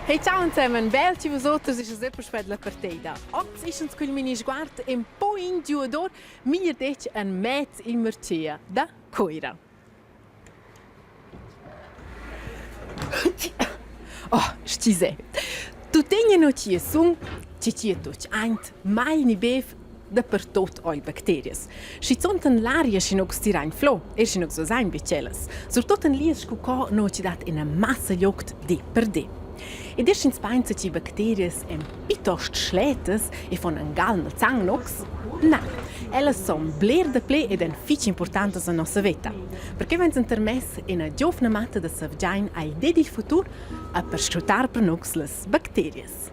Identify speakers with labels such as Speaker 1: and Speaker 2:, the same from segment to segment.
Speaker 1: Hey ciao insemmen, bel ci vosoters ist es puspè la partida. Oz ist uns cul mini sguard in po in giuador meglier detg en mez il marcia da Cuira. Oh, stisè. Tuttegna no chi sun, chi chi tuch aint, mai ni bev dapertot oi bacterias. Schizunt en l'aria schi nox tirain flo e schi nox vasain be tschellas. Surtut en lias scu co no chi dat ina massa gliogt di per di. Ed er sch'ins pensa chi bacterias èn piuttost schletas e fan angal nel sang nox, na, ellas son bler da ple ed èn fitg importantas en nossa veta. Perché vains intermess ina giovna matta da Savgiain ai ded il futur a perscrutar per nox las bacterias.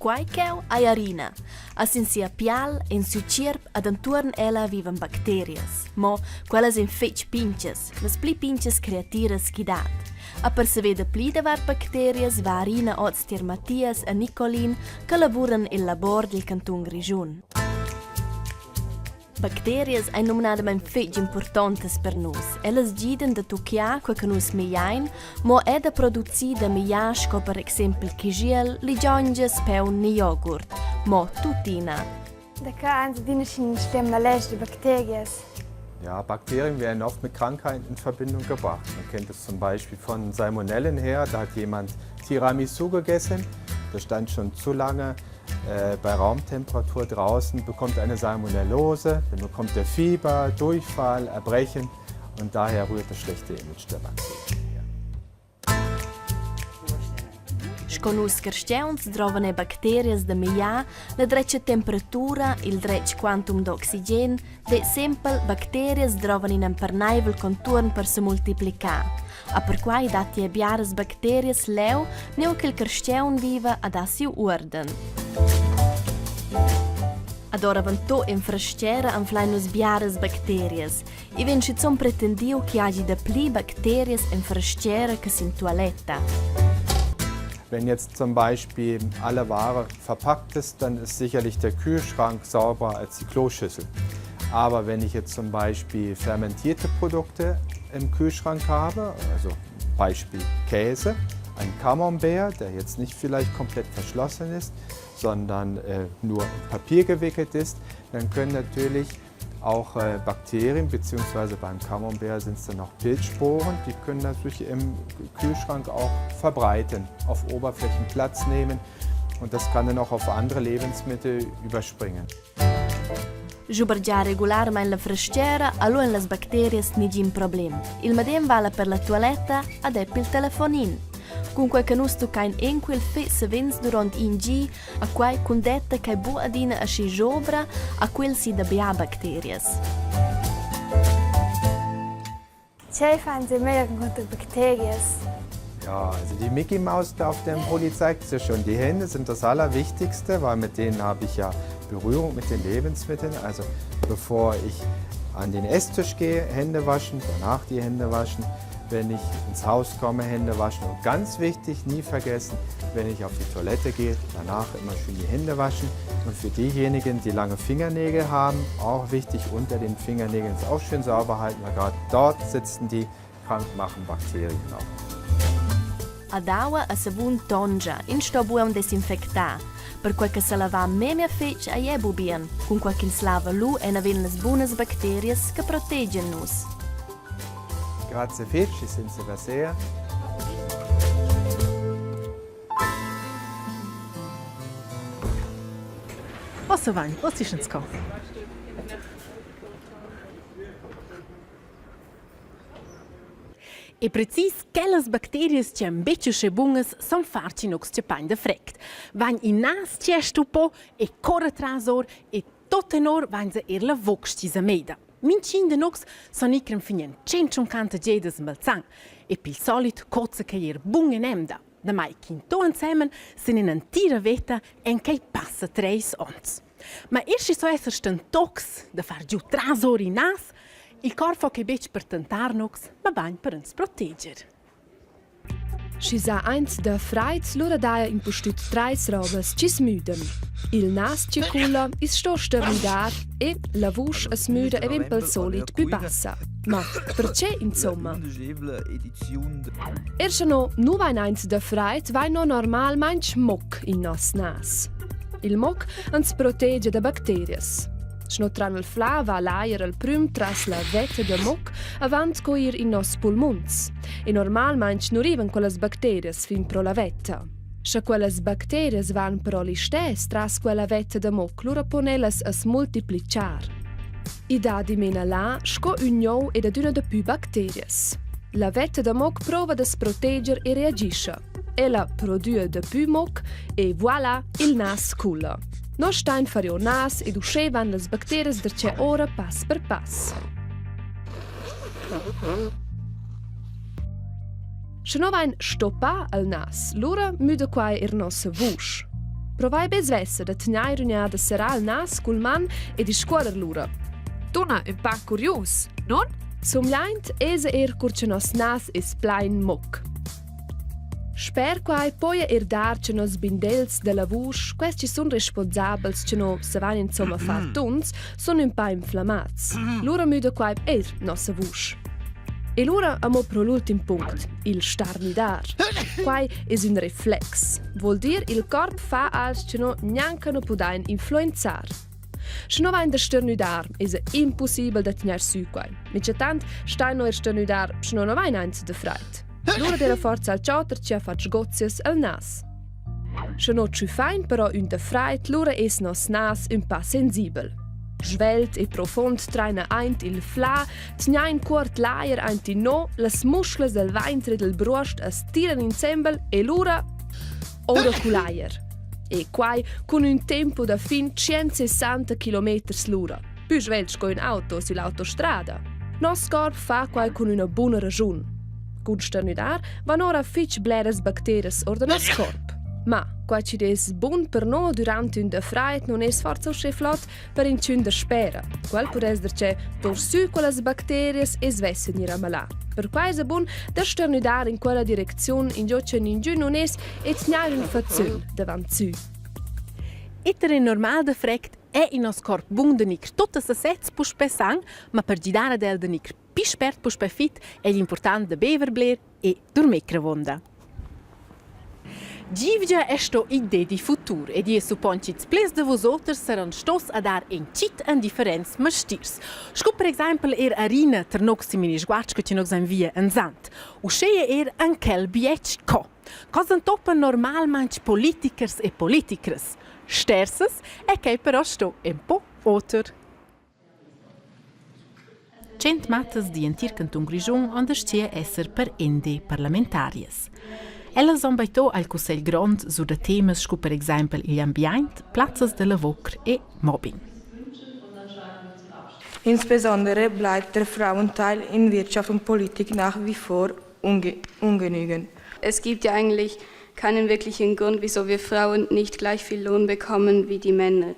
Speaker 2: Quai cheu ei Arina. A sin sia pial, en siu tgierp ed entuorn ella vivan bacterias. Mo quellas ein fetg pintgas, las pli pintgas creatiras ch'i dat. A per saver dapli davart bacterias va Arina oz tier Mattias e Nicolin che lavuran el labor dil cantun Grischun. Bacterias ein numnadamein fetg impurtontas per nus. Ellas gidan da tucciar quei che nus migliain, mo era da producir da migliar sco per exempel caschiel, ligiongias, paun ni jogurt. Mo tuttina.
Speaker 3: Da ca ans adina sc'in schliam maletg da bacterias.
Speaker 4: Ja, Bakterien werden oft mit Krankheiten in Verbindung gebracht. Man kennt es zum Beispiel von Salmonellen her, da hat jemand Tiramisu gegessen, das stand schon zu lange äh, bei Raumtemperatur draußen, bekommt eine Salmonellose, dann bekommt er Fieber, Durchfall, Erbrechen und daher rührt das schlechte Image der Bakterien her.
Speaker 2: Sco nus carstgauns drovan er bacterias da migliar la dretga temperatura, il dretg quantum d'oxigen, de sempel bacterias drovan in empernaivel conturn per semultiplicar. A perquai datti er biaras bacterias leu, nua ch'il carstgaun viva ad ha siu uorden. Ad oravantut en frastgera anflein nus biaras bacterias. I vegn schizun pretendiu ch'i hagi dapli bacterias en frastgera che sin tualetta.
Speaker 4: Wenn jetzt zum Beispiel alle Ware verpackt ist, dann ist sicherlich der Kühlschrank sauberer als die Kloschüssel. Aber wenn ich jetzt zum Beispiel fermentierte Produkte im Kühlschrank habe, also Beispiel Käse, ein Camembert, der jetzt nicht vielleicht komplett verschlossen ist, sondern äh, nur in Papier gewickelt ist, dann können natürlich auch äh, Bakterien, beziehungsweise beim Camembert sind es dann noch Pilzsporen, die können natürlich im Kühlschrank auch verbreiten, auf Oberflächen Platz nehmen und das kann dann auch auf andere Lebensmittel überspringen.
Speaker 2: Schubergiar regularmein la frestgera, alura ein las bacterias negin problem. Il medem vala per la tualetta ad er pil telefonin. Cunquei che nus tucchein enquil fetg savens duront in gi, a quei cun detta ch'ei buc adina aschi jobra, a quel si da bia bacterias.
Speaker 3: Tgei fan si meglier encunter bacterias?
Speaker 4: Ja, also die Mickey Maus da auf dem Pulli zeigt sich schon. Die Hände sind das Allerwichtigste, weil mit denen habe ich ja Berührung mit den Lebensmitteln. Also bevor ich an den Esstisch gehe, Hände waschen, danach die Hände waschen. Wenn ich ins Haus komme, Hände waschen. Und ganz wichtig, nie vergessen, wenn ich auf die Toilette gehe, danach immer schön die Hände waschen. Und für diejenigen, die lange Fingernägel haben, auch wichtig, unter den Fingernägeln ist auch schön sauber halten, weil gerade dort sitzen die krankmachen Bakterien auch.
Speaker 2: Ad aua e savun tongia, ins sto buca desinfectar. Perquei che selavar memia fetg ei è bu bien, cunquei ch'ins lava lu enaven las bunas bacterias che protegian nus.
Speaker 4: Grazie fetg, senza veser.
Speaker 1: Ossa vain, oss ischans co. E precis quellas bacterias che han betg uschè bunas san far ch'inox che pain da frect. Vain in nas tgest u po e corra trasor e tot tenor vainsa er la vox chi sa meida. Minchin da nox san icrem fin en 150 gedas malsang e pil solit cozza che er bun en emda. Damai ch'in to ensemen sin in'entira veta en quei passa treis onns. Ma er schi so esser stentocs da far giu trasor in nas, il corp fa che betg per tentar nox, ma bagn per ens proteger.
Speaker 5: Schi s'ha aint da fraid, lura daja impustüt trais robas chi's müdan. Il nas chi cula, i's sto sternüdar e la vusch as müda e vegn pel solit pü bassa. Ma perche insomma? Er scha no nu vain aint da fraid, vain no normalmaing moc in nos nas. Il moc ans protegia da bacterias. Sch'no tran il flà va l'ajer al prüm tras la vetta da moc avant co ir in nos pulmuns. E normalmaing nu rivan quellas bacterias fin pro la vetta. Scha quellas bacterias van però listess tras quella vetta da moc, lura pon ellas as multiplichar. I dà dimena là sco ün gnou ed adüna dapü bacterias. La vetta da moc prova da's proteger e reagischa. Ella prodüa dapü moc e voilà, il nas culla. No stain far il nas ed uschè van las bacterias darcheu ora pass per pass. Sche no vain stoppà al nas, lura müda quai eir nossa vusch. Provai be svessa da tgnair üna da serrar il nas cul man e discuorrer lura.
Speaker 6: Tuna ün pa curius, non?
Speaker 5: Sumgliaint esa eir cur cha nos nas es plain moc. Sper quai poja eir dar cha nos bindels da la vusch, quels chi sun responsabels cha no savain insomma far tuns, sun ün pa inflammats. Lura müda quai eir nossa vusch. E lura amo pro l'ultim punct, il starnidar. Quai es ün reflex. Vuol dir il corp fa alch che no gnanca nu pudain influenzar. Sche no vain da sternüdar, esa impussibel da tgnair sü quai. Minchatant stain no eir sternüdar, sche no nu vain aint da fraid. Lura d'eira forsa alch oter chi ha fat sgozias al nas. Sche no tschüffain però ün da fraid, lura es nos nas ün pa sensibel. Svelt e profond traina aint il flà, tgnain cuort l'ajer aint in no, las muschlas dal vaintre del bruost as tiran insembel e lura oura cul ajer. E quai cun ün tempo da fin 160 kilometers l'ura, pü svelt sco ün auto süll'autostrada. Nos corp fa quai cun üna buna raschun. Cun sternüdar van ora fich bleras bacterias or da nos corp. Ma quai chi'd es bun per no durant ün da fraid nun es forsa uschè flot per inchün da spera. Quel pudess darcheu tour sü quellas bacterias e svessa gnir amalà. Perquai esa bun da sternüdar in quella direcziun ingio cha ningün nun es e tgnair ün fazöl davant sü.
Speaker 1: Iter in normal defect è in nos corp bun da gnir tuttas sesez puspè sang, ma per gidar ad el da gnir pli spert puspè fit è important da bever bler e durmir gravonda. Gievgia è sto idee di futur ed ia suppon ch'ils ples da vus oters saran stos a dar in chit en differents mestiers. Sco per exempel er Arina ter nox in mini sguard che nox en via en Sand. Uscheia er an quel bietg co. Cos antopan normalmaing politikers e politikras. Stersas è quei però sto un po oter. Tschient mattas digl entir cantun Grischun han dastgia esser per indi parlamentarias. Ellas han baitò al cussegl grond sur da temas sco per exempel igl ambient, plazzas da lavur e mobbing.
Speaker 7: Insbesondere bleibt der Frauenteil in Wirtschaft und Politik nach wie vor unge ungenügend.
Speaker 8: Es gibt ja eigentlich keinen wirklichen Grund, wieso wir Frauen nicht gleich viel Lohn bekommen wie die Männer.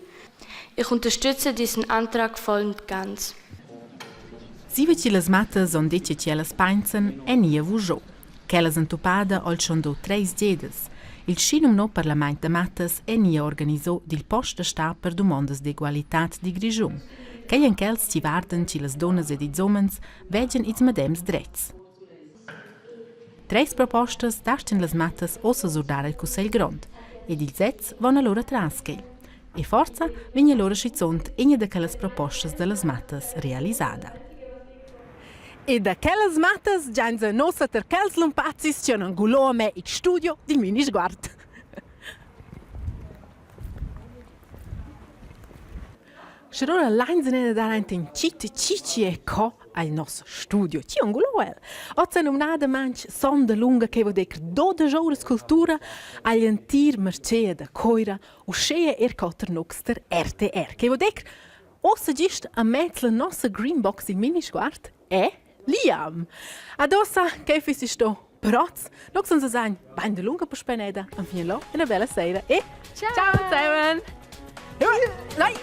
Speaker 9: Ich unterstütze diesen Antrag voll und ganz.
Speaker 1: Siva chi las mattas han detg che ellas painsan è nia vuschò. Quellas entupada ha'l schon do treis gedas. Il schinumno parlamaint da mattas è nia organiso dil post da stab per dumondas d'egualitad di Grischun. Quei en quels chi vardan chi las dunnas ed ils umens vegian ils medems drets. Treis propostas dastgan las mattas ussa surdar al cussegl grond ed ils sezs van allura tras quel. E forsa vegn allura schizunt ina da quellas propostas dallas mattas realisada. E da quellas mattas giainsa nossa ter quels lumpazis chi han angulò a me il studio dil Minisguard. Sche lura lain se dar aint in chit chi e co al nos studio. Chi angulo el? Oz è numnada manch sonda lunga che vo dir 12 horas cultura agl entir marcea da Coira, uschea er cotter nox der RTR. Che vo dir ossa gist a mez la nossa green box in Minisguard è Liam. Ad ossa che fissi sto per oz? Nox ans sagn bain de lunga puspeneda, enfin là una bella sera e ciao, ciao Simon! Nein!